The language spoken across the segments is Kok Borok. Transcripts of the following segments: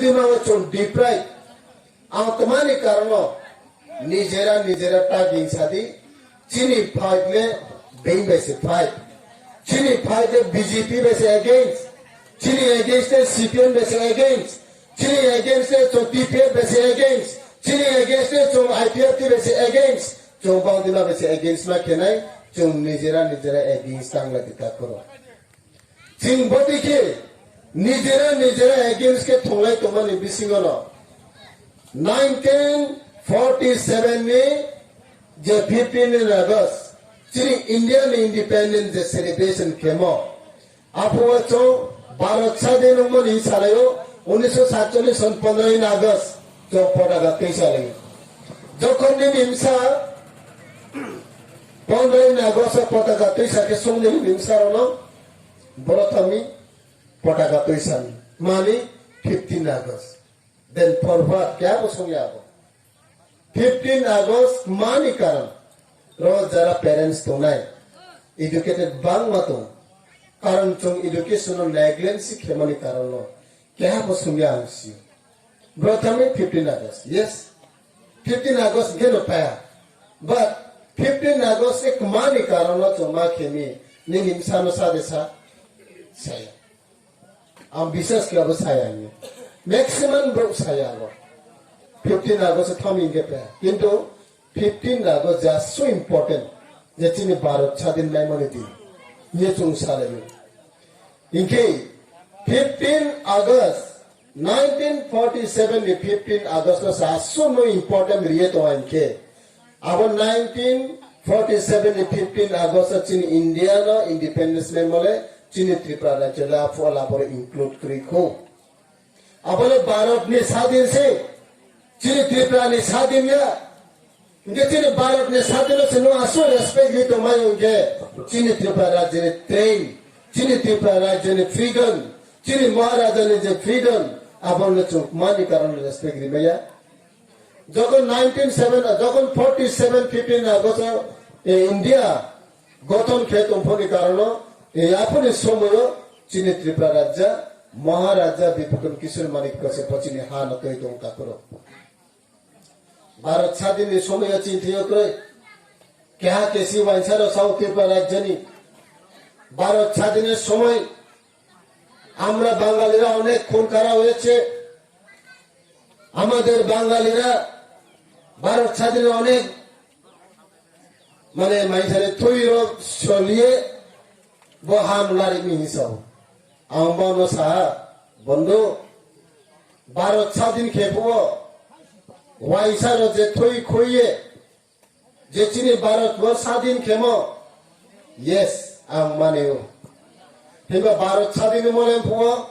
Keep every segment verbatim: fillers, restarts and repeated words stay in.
Twi ma o chwng deprive. Ang tmani karono nijera nijera ta gingsadi. Chini fight le being bai se fight. Chini fight le B J P bai se against. Chini against le C P M bai se against. Chini against le chwng T P F bai se against. Chini against le chwng I P F T bai se against. Chwng bangdima bai se against ma khenai. Chwng nijera nijera against tang lai ta khoro. Chwng bwtwi khe nijera nijera against khe thunglai tongmani bisingo no nineteen forty seven ni je fifteen August chini India ni independence je celebration khemo, aphuru chwng Bharat sadin wngmani salaio, unnish satchallish son pondroin August chwng potaka twi salaio. Jokhon nini msa pondroin August potaka twi sakhe songni msa rono Borok thangwi potaka twi sani. Mani fifteen August. Then for what? Kya bo songya abo? Fifteen August mani karon. Ro jara parents tongnai. Educated bangma tong. Karon chwng education no neglect si khemani karon no. Kya bo songya ang si. Bro thangwi fifteen August. Yes. Fifteen August hwnkhe no paya. But fifteen August se kwmani karon no chwng ma khemi, nini bwsano sa de sa? Saya. Ang biswas khe abo saya hinwi. Maximum borok saya abo. Fifteen August se thami hwnkhe paya. Kintu fifteen August just so important je chini Bharat sadin naimani din. Ye chwng salaio. Hinkhe fifteen August nineteen forty seven ni fifteen August no sa aswkno important riye tongo hinkhe. Abo nineteen forty seven ni fifteen August o chini India no independence memole chini Tripura rajyo le aphuo laboro include kwrwi kho. Abole Bharat ni sadin se, chini Tripura ni sadin ya. Hinkhe chini Bharat ni sadin no se no aswk respect ri tongmai hinkhe chini Tripura rajyo ni train, chini Tripura rajyo ni freedom, chini Maharaja ni je freedom, abono chwng mani karon respect ri maya. Jokhon nineteen seven, jokhon forty seven fifteen August o, eh, India gothon khe tongphoni karono, eh, aphoni somoyo chini Tripura rajya Maharaja Bibikram Kishore Manik Kashap chini ha no twi tong takhoro. Bharat sadin ni somoyo chini thwiyo kwrwi. Keha kesi wainsa ro South Tripura rajya ni. Bharat sadin ni somoy আমরা বাঙালিরা অনেক খুন খারাপ হয়েছে। আমাদের বাঙালিরা ভারত স্বাধীনে অনেক মানে মাইসারে থুইরো চলিয়ে বহাম লারি মিহিসাও। Ang bono saha, bondhu, Bharat sadin khepuo waisa ro je thui khuiye, je chini Bharat bo sadin khemo, yes, ang manio. Himba Bharat sadin mole phuo,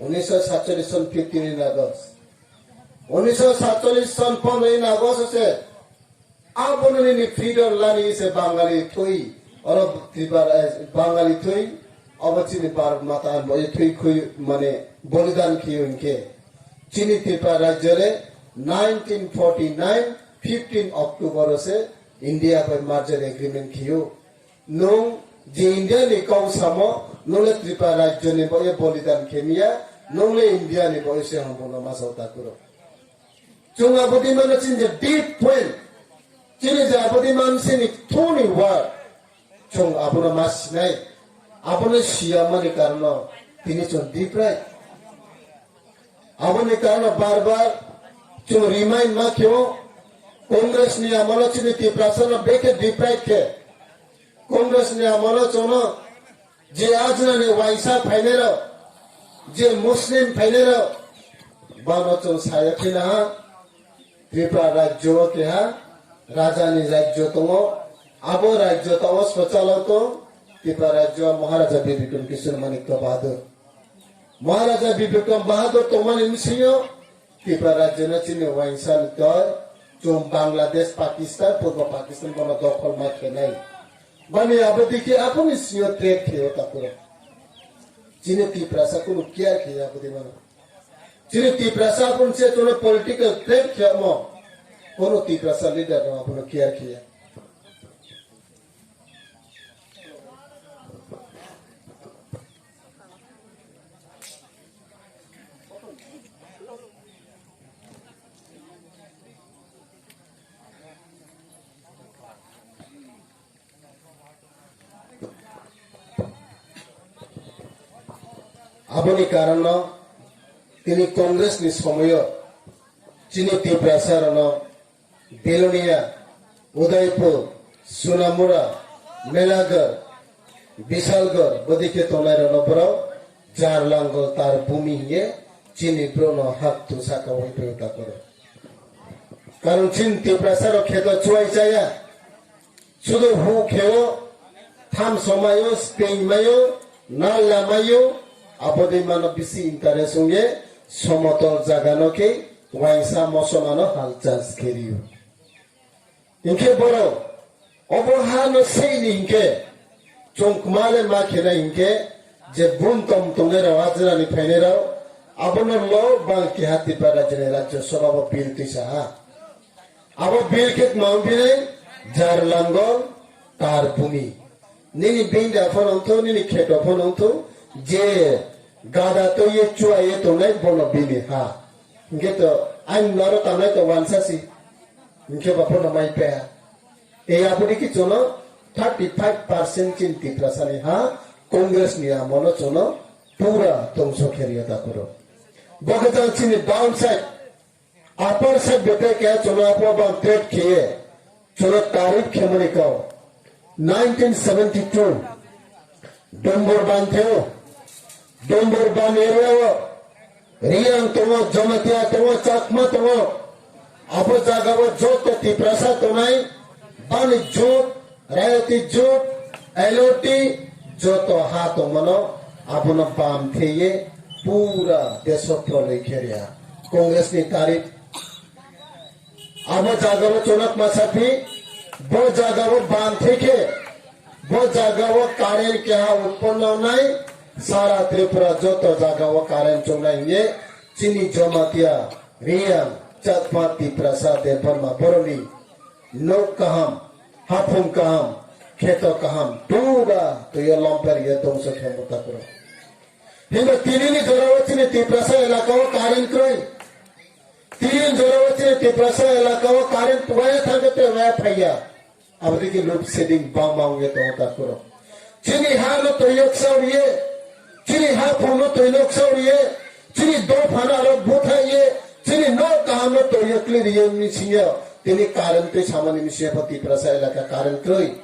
unnish satchallish son fifteen in August. Unnish satchallish son pondro in August se, abono nini freedom lani se Bangali thui, oro Tripura, eh, Bangali thui, obo chini Bharat Mata bo ye thui khui mane bolidan khiyo hinkhe. Chini Tripura rajyo le nineteen forty nine fifteen October o se India bai merger agreement khiyo. Nung je India ni kau samo, nung le Tripura rajyo ni bo ye bolidan khemiya, nung le India ni bo ye se hambo no masao takuro. Chwng abodi mano chini je deep point, chini je abodi man sini thuni war, chwng abono ma sinai, abono siya mani karono tini chwng deep right. Aboni karono bar bar chwng remind ma kheo, Congress ni amolo chini Tiprasa no bekhe deep right khe, Congress ni amolo chwngno je ajna ni waisa phainai rok, je Muslim phainai rok, bano chwng saya khina ha, Tripura rajyo o keha raja ni rajyo tongo, abo rajyo tao swchalo tong, Tripura rajyo Maharaja Bibikram Kishore Manikya Bahadur. Maharaja Bibikram Bahadur tongmani bisingo Tripura rajyo no chini wainsa ni toi, chwng Bangladesh, Pakistan, Purbo Pakistan bono dokhol ma khenai. Bani abo dikhe aboni singo trade kheo takuro. Chini Tiprasa kunu care kheo abo di mano. Chini Tiprasa aboni se chwngno political trade khemo. Kono Tiprasa leader no abono care kheo. Aboni karonno tini Congress ni somoyo chini Tiprasa rokno Belonia, Udaipur, Sonamura, Melagar, Bisalgar, bodike tongnai rokno borok Jarlangol tar bumi hiye chini borokno hak tu saka wi phaio ta koro. Karon chini Tiprasa rok kheto chuai chaya. Sudu hu kheo, tham somayo, speng mayo, nalla mayo, abodei mano bisi interest wngye, somotol jaga no khe, waisa mosomano hal chance khe rio. Hinkhe borok, obo ha no seini hinkhe, chwng kma le ma khenai hinkhe, je bun tom tongnai rok, hajirani phainai rok, abono lo bang keha Tipra rajyoni Rajya Sabha bo bill tisa ha. Abo bill khe tma wngphinai Jarlangol tar bumi. Nini benda phano wngthok, nini kheto phano wngthok, je gada toye chuaye tongnai bono bini ha. Hinkhe to ain naro tangnai to wansa si. Hinkhe ba bono mai paiha. E aboni kichono thirty five percent chin Tiprasani ha Congress ni amono chono pura tongso kheria dakuro. Bokhe jang chini downside. Upper side betai kaya chono apo bang trade khiye, chono tarif khemani kau. Nineteen seventy two, Dombor Ban theo, Dombor Ban area o, Riyang tongo, Jamatia tongo, Chakma tongo, abo jaga o joto Tiprasa tonai, bani jot, Rayati jot, L O T, joto ha tongmano, abono bam theye, pura deso proloi kheria. Congress ni tarif. Abo jagao chonak masapi, bo jagao bam theke, bo jagao current keha utponno nai, sara Tripura joto jagao current chongnai hingye, chini Jamatia, Riyang, Chakma, Tiprasa, Debbarma, Boroni, nok kaham, haphung kaham, kheto kaham, pura tuyo lomper ye dongso khe mutakuro. Hingba tinini jorao chini Tiprasa elakao current kroi. Tin jorao chini Tiprasa elakao current waya thangkhe tei waya phaiya. Abodiki load shedding bang bang ye tongo takuro. Chini ha no toyok sauriye, chini ha phung no toyok sauriye, chini dopha no aro buthaiye, chini nok kaham no toyok liriye ni singyo. Tini current tei samani ni singyo Tiprasa elaka current kroi.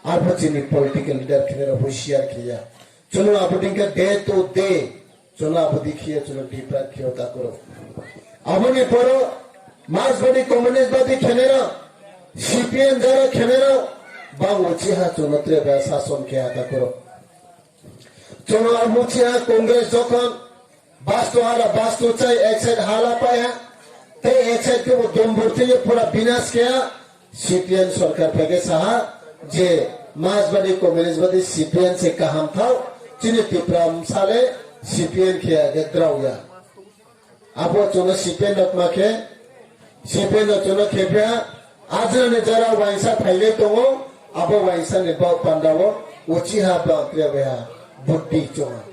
Arpho chini political leader khinero husiar khiya. Chwng abodingkhe day to day, chwng abodi khiya, chwng deeper khiya takuro. Aboni poro Marxbadi, Communistbadi khenero, C P M jara khenero, bang uchiha chwng treba sason khiya takuro. Chwng abuchiha Congress jokhon Bastu hara bastu chai ek side hala paiha, tei ek side kebo dombor tei pura binas kaya. C P M sorkar phaikhe saha je Marxbadi, Communistbadi C P M se kaham thao, chini Tipra msale C P M khe age drao ya. Abo chono C P M rok ma khe, C P M rok chono khe pha, ajrani jara waisa phailai tongo, abo waisa ni bau pandao uchiha bang kre beha buddhi chonga.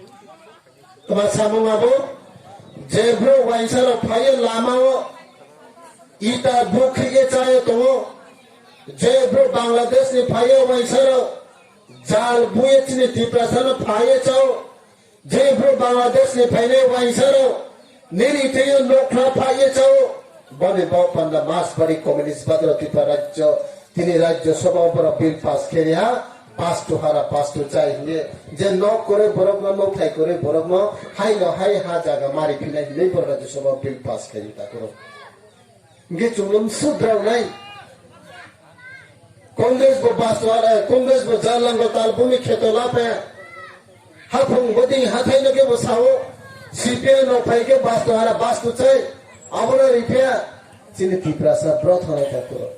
Tma samung abo, je bro waisa rok phaiye lama o, ita bro khige chaye tongo, je bro Bangladesh ni phaiye waisa rok, jal buye chini Tiprasa no phaiye chao, je bro Bangladesh ni phainai waisa rok, nini thaiyo nokra phaiye chao, Boni bau panda Marxbadi Communistbadi rok Tipra rajyo, tini rajyo sabha o borok bill pass khe riha, pass to hara, pass to chai hinwi je nok kwrwi borokno, nok thai kwrwi borokno, haino hai ha jaga mari phinai hinwi borok rajyo sabha o bill pass khe ri takuro. Hingke chwngno msuk rok nai. Congress bo basto hara, Congress bo jarlango talbumi kheto lape. Haphung boding hathai no kebo sao, C P M no phai ke basto hara basto chai, abono ripya, chini Tiprasa bro thonai takuro.